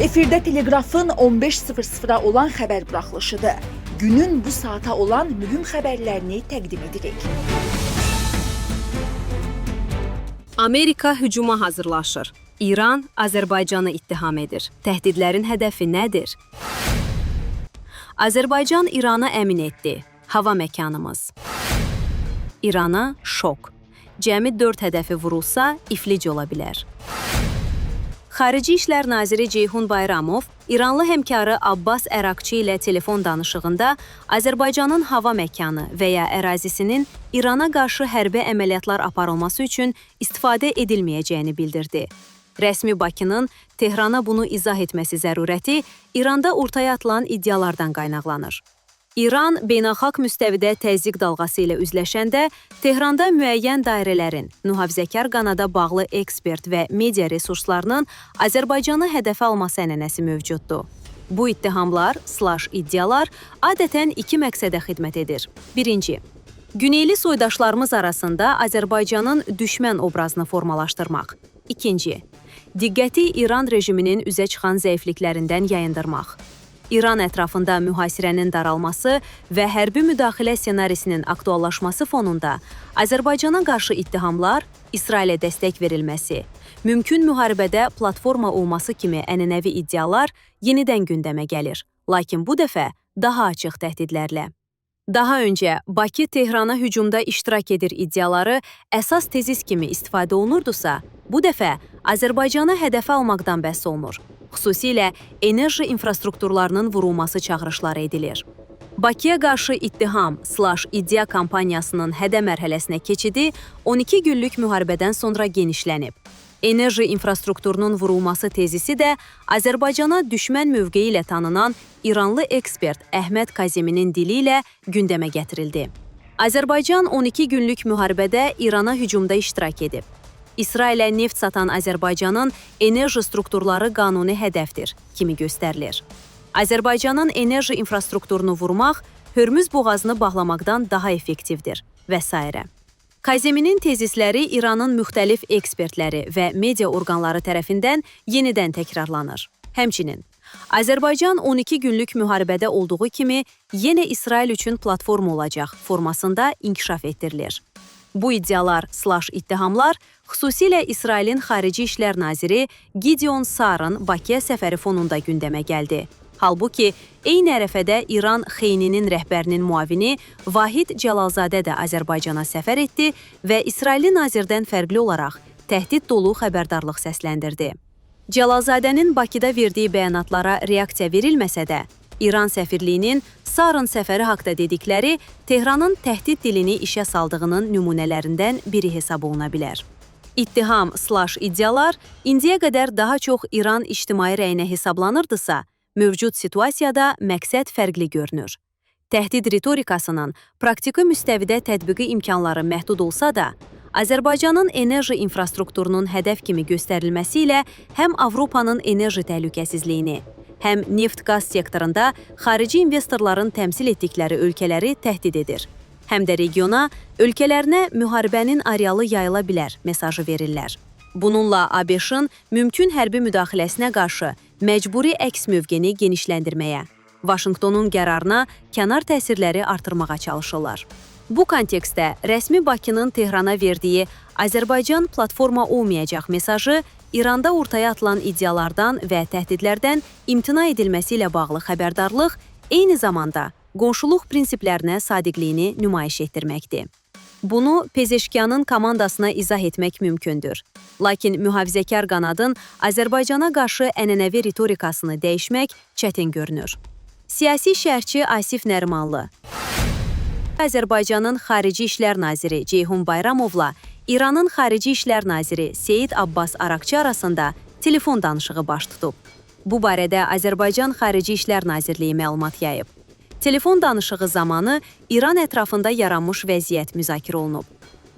Efirdə Teleqrafın 15:00-a olan xəbər buraxılışıdır. Günün bu saata olan mühüm xəbərlərini təqdim edirik. Amerika hücuma hazırlaşır. İran Azərbaycanı ittiham edir. Təhdidlərin hədəfi nədir? Azərbaycan İrana əmin etdi. Hava məkanımız. İrana şok. Cəmi 4 hədəfi vurulsa, iflic ola bilər. Xarici İşlər Naziri Ceyhun Bayramov İranlı həmkarı Abbas Əraqçı ilə telefon danışığında Azərbaycanın hava məkanı və ya ərazisinin İrana qarşı hərbi əməliyyatlar aparılması üçün istifadə edilməyəcəyini bildirdi. Rəsmi Bakının Tehrana bunu izah etməsi zərurəti İranda ortaya atılan iddialardan qaynaqlanır. İran beynəlxalq müstəvidə təzyiq dalğası ilə üzləşəndə Tehranda müəyyən dairələrin, mühafizəkar qanada bağlı ekspert və media resurslarının Azərbaycanı hədəfə alması ənənəsi mövcuddur. Bu ittihamlar /iddialar adətən iki məqsədə xidmət edir. Birinci, Güneyli soydaşlarımız arasında Azərbaycanın düşmən obrazını formalaşdırmaq. İkinci, diqqəti İran rejiminin üzə çıxan zəifliklərindən yayındırmaq. İran ətrafında mühasirənin daralması və hərbi müdaxilə ssenarisinin aktuallaşması fonunda Azərbaycana qarşı ittihamlar, İsrailə dəstək verilməsi, mümkün müharibədə platforma olması kimi ənənəvi iddialar yenidən gündəmə gəlir. Lakin bu dəfə daha açıq təhdidlərlə. Daha öncə Bakı Tehrana hücumda iştirak edir iddiaları əsas tezis kimi istifadə olunurdusa, bu dəfə Azərbaycanı hədəfə almaqdan bəhs olunur. Xüsusilə enerji infrastrukturlarının vurulması çağırışları edilir. Bakıya qarşı ittiham /iddia kampaniyasının hədə mərhələsinə keçidi 12 günlük müharibədən sonra genişlənib. Enerji infrastrukturunun vurulması tezisi də Azərbaycana düşmən mövqeyi ilə tanınan İranlı ekspert Əhməd Kazeminin dili ilə gündəmə gətirildi. Azərbaycan 12 günlük müharibədə İrana hücumda iştirak edib. İsrailə neft satan Azərbaycanın enerji strukturları qanuni hədəfdir kimi göstərilir. Azərbaycanın enerji infrastrukturunu vurmaq Hörmüz boğazını bağlamaqdan daha effektivdir və s. Kazeminin tezisləri İranın müxtəlif ekspertləri və media orqanları tərəfindən yenidən təkrarlanır. Həmçinin, Azərbaycan 12 günlük müharibədə olduğu kimi yenə İsrail üçün platform olacaq formasında inkişaf etdirilir. Bu iddialar /ittihamlar xüsusilə İsrailin Xarici İşlər Naziri Gideon Saarın Bakıya səfəri fonunda gündəmə gəldi. Halbuki eyni ərəfədə İran XEYN-inin rəhbərinin müavini Vahid Cəlalzadə də Azərbaycana səfər etdi və İsrailli nazirdən fərqli olaraq təhdid dolu xəbərdarlıq səsləndirdi. Cəlalzadənin Bakıda verdiyi bəyanatlara reaksiya verilməsə də, İran səfirliyinin Saarın səfəri haqda dedikləri Tehranın təhdid dilini işə saldığının nümunələrindən biri hesab oluna bilər. İttiham /iddialar indiyə qədər daha çox İran ictimai rəyinə hesablanırdısa, mövcud situasiyada məqsəd fərqli görünür. Təhdid ritorikasının praktiki müstəvidə tətbiqi imkanları məhdud olsa da, Azərbaycanın enerji infrastrukturunun hədəf kimi göstərilməsi ilə həm Avropanın enerji təhlükəsizliyini, həm neft-qaz sektorunda xarici investorların təmsil etdikləri ölkələri təhdid edir. Həm də regiona, ölkələrinə müharibənin arealı yayıla bilər mesajı verirlər. Bununla ABŞ-ın mümkün hərbi müdaxiləsinə qarşı məcburi əks mövqeni genişləndirməyə, Vaşinqtonun qərarına kənar təsirləri artırmağa çalışırlar. Bu kontekstdə rəsmi Bakının Tehrana verdiyi Azərbaycan platforma olmayacaq mesajı İranda ortaya atılan iddialardan və təhdidlərdən imtina edilməsi ilə bağlı xəbərdarlıq eyni zamanda qonşuluq prinsiplərinə sadiqliyini nümayiş etdirməkdir. Bunu Pezeşkiyanın komandasına izah etmək mümkündür. Lakin mühafizəkar qanadın Azərbaycana qarşı ənənəvi ritorikasını dəyişmək çətin görünür. Siyasi şərhçi Asif Nərimanlı Azərbaycanın Xarici İşlər Naziri Ceyhun Bayramovla İranın Xarici İşlər Naziri Seyid Abbas Araqçı arasında telefon danışığı baş tutub. Bu barədə Azərbaycan Xarici İşlər Nazirliyi məlumat yayıb. Telefon danışığı zamanı İran ətrafında yaranmış vəziyyət müzakirə olunub.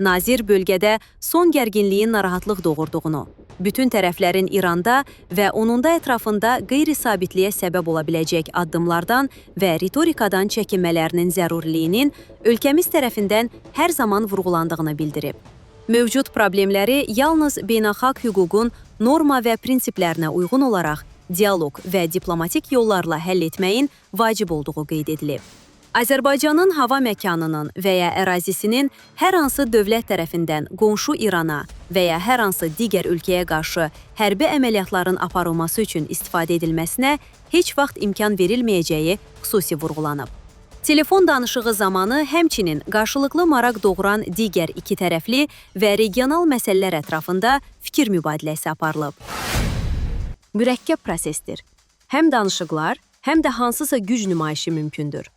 Nazir bölgədə son gərginliyin narahatlıq doğurduğunu, bütün tərəflərin İranda və onun da ətrafında qeyri-sabitliyə səbəb ola biləcək addımlardan və ritorikadan çəkinmələrinin zəruriliyinin ölkəmiz tərəfindən hər zaman vurğulandığını bildirib. Mövcud problemləri yalnız beynəlxalq hüququn norma və prinsiplərinə uyğun olaraq dialoq və diplomatik yollarla həll etməyin vacib olduğu qeyd edilib. Azərbaycanın hava məkanının və ya ərazisinin hər hansı dövlət tərəfindən qonşu İrana və ya hər hansı digər ölkəyə qarşı hərbi əməliyyatların aparılması üçün istifadə edilməsinə heç vaxt imkan verilməyəcəyi xüsusi vurğulanıb. Telefon danışığı zamanı həmçinin qarşılıqlı maraq doğuran digər iki tərəfli və regional məsələlər ətrafında fikir mübadiləsi aparılıb. Mürəkkəb prosesdir. Həm danışıqlar, həm də hansısa güc nümayişi mümkündür.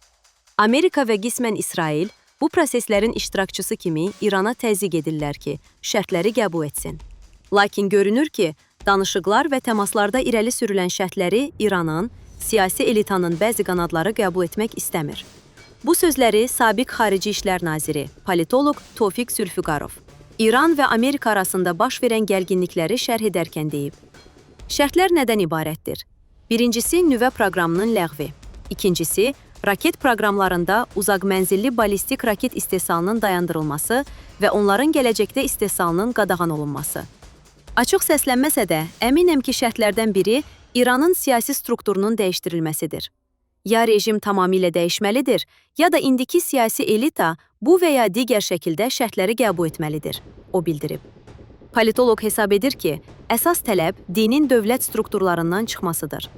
Amerika və qismən İsrail bu proseslərin iştirakçısı kimi İrana təzyiq edirlər ki, şərtləri qəbul etsin. Lakin görünür ki, danışıqlar və təmaslarda irəli sürülən şərtləri İranın, siyasi elitanın bəzi qanadları qəbul etmək istəmir. Bu sözləri sabiq Xarici İşlər Naziri, politoloq Tofiq Zülfüqarov İran və Amerika arasında baş verən gərginlikləri şərh edərkən deyib. Şərtlər nədən ibarətdir? Birincisi, nüvə proqramının ləğvi. İkincisi, raket proqramlarında uzaq mənzilli ballistik raket istehsalının dayandırılması və onların gələcəkdə istehsalının qadağan olunması. Açıq səslənməsə də, əminəm ki, şərtlərdən biri İranın siyasi strukturunun dəyişdirilməsidir. Ya rejim tamamilə dəyişməlidir, ya da indiki siyasi elita bu və ya digər şəkildə şərtləri qəbul etməlidir, o bildirib. Politoloq hesab edir ki, əsas tələb dinin dövlət strukturlarından çıxmasıdır.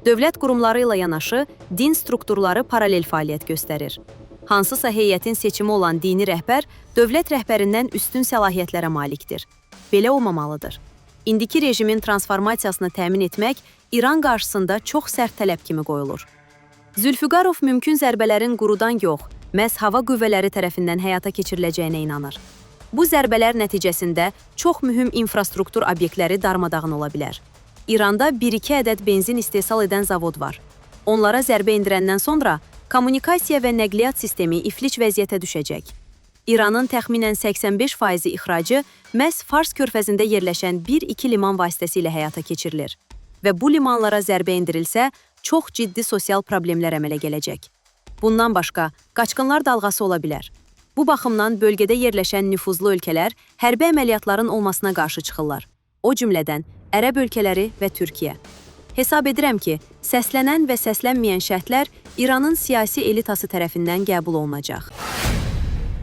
Dövlət qurumları ilə yanaşı din strukturları paralel fəaliyyət göstərir. Hansısa heyətin seçimi olan dini rəhbər dövlət rəhbərindən üstün səlahiyyətlərə malikdir. Belə olmamalıdır. İndiki rejimin transformasiyasını təmin etmək İran qarşısında çox sərt tələb kimi qoyulur. Zülfüqarov mümkün zərbələrin qurudan yox, məhz hava qüvvələri tərəfindən həyata keçiriləcəyinə inanır. Bu zərbələr nəticəsində çox mühüm infrastruktur obyektləri darmadağın ola bilər. İranda 1-2 ədəd benzin istehsal edən zavod var. Onlara zərbə endirəndən sonra kommunikasiya və nəqliyyat sistemi iflic vəziyyətə düşəcək. İranın təxminən 85%-i ixracı məhz Fars körfəzində yerləşən 1-2 liman vasitəsilə həyata keçirilir və bu limanlara zərbə endirilsə, çox ciddi sosial problemlər əmələ gələcək. Bundan başqa, qaçqınlar dalğası ola bilər. Bu baxımdan bölgədə yerləşən nüfuzlu ölkələr hərbi əməliyyatların olmasına qarşı çıxırlar. O cümlədən Ərəb ölkələri və Türkiyə. Hesab edirəm ki, səslənən və səslənməyən şərtlər İranın siyasi elitası tərəfindən qəbul olunacaq.